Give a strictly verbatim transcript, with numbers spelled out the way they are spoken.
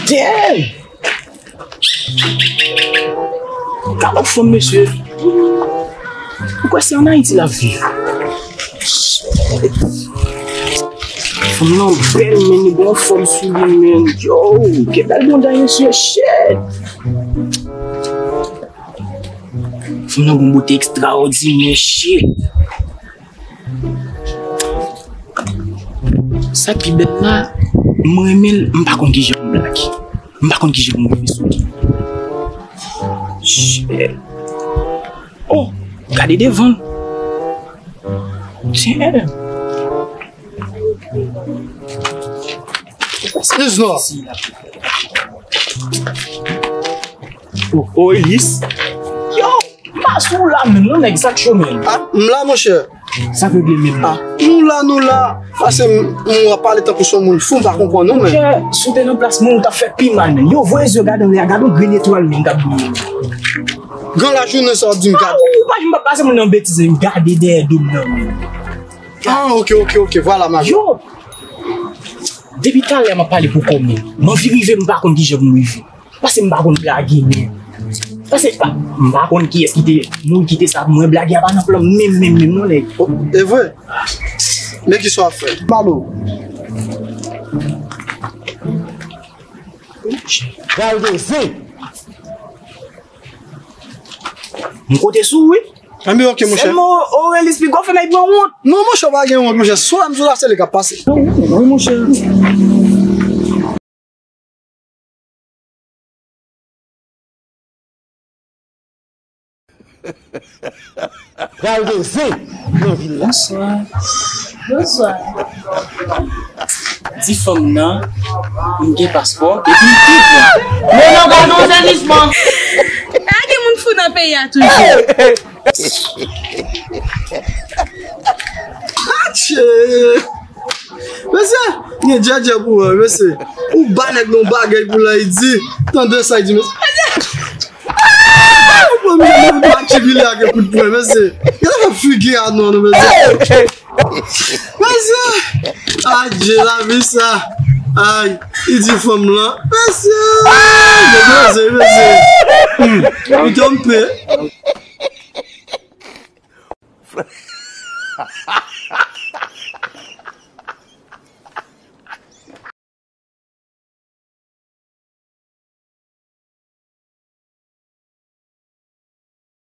Damn! Gad yon fanm, mesye. Ou kwè se ann Ayiti l ap viv? Fanm nan bèl, men li gen yon fòm sou li, men. Yo, gen bèl bonda, mesye. Shit! Fanm nan gen yon bote ekstraòdinè, shit. Sa k pi bèl la, m renmen l, m pa konn kijan pou m lage. M pa konn kijan pou m rive sou li. Shit. Oh, gade devan l. Damn. Excuse-moi. Oh, oh, Elis. Yo, m pa sou la menm, non, nèg, sa k cho menm. Ah, m la, monchè. Sa k regle menm? Ah, nou la, nou la. Pase m, m w ap pale tankou se yon moun fou, m pa konprann nou menm. Monchè, si w te nan plas mwen, ou t ap fè pi mal menm. Yo, voye zye w gade anlè a, gade yon grenn etwal menm k ap briye. Gran lajounen sa w ap di m gade. Ah, ou pa janm pa pase moun nan betiz, menm gade dèyè do m nan menm. Ah, ok, ok, ok, vwala, majo. Yo! Depi talè m ap pale pou kò m. M anvi rive, m pa konn kijan pou m rive. Pase m pa konn blage, men. Pase pa, m pa konn kiyès ki te, moun ki te sa pou mwen, blage a pa nan plan m menm, menm, menm, non, nèg. Oh, e vre? Men kisa w ap fè? Balo. Pral de zen. M konte sou ou, wi. Anben, ok, monchè. Sèlman, Orelis pi gwo fè nèg pran wont. Non, monchè, w pa gen wont, monchè. Sou la, m sou la, se li k ap pase. Wi, monchè. Pral de zen nan vil la. Bonswa. Bonswa. Di fanm nan, m gen paspò, epi m pi pran. Men non, pa nan sezisman. A gen moun fou nan peyi a toujou. Atchè! Mesye, gen djèdjè pou wè, mesye. Ou ba nèg nan bagay pou l di, tande sa, l di, mesye. Ou pran mwen pa tibile ak kout pwen, mesye. Yo fè figi a non, non, mesye. Mesye! Adje lavi sa. Ay, li di fanm lan. Mesye! Mesye, mesye. Hmm. Li tonbe.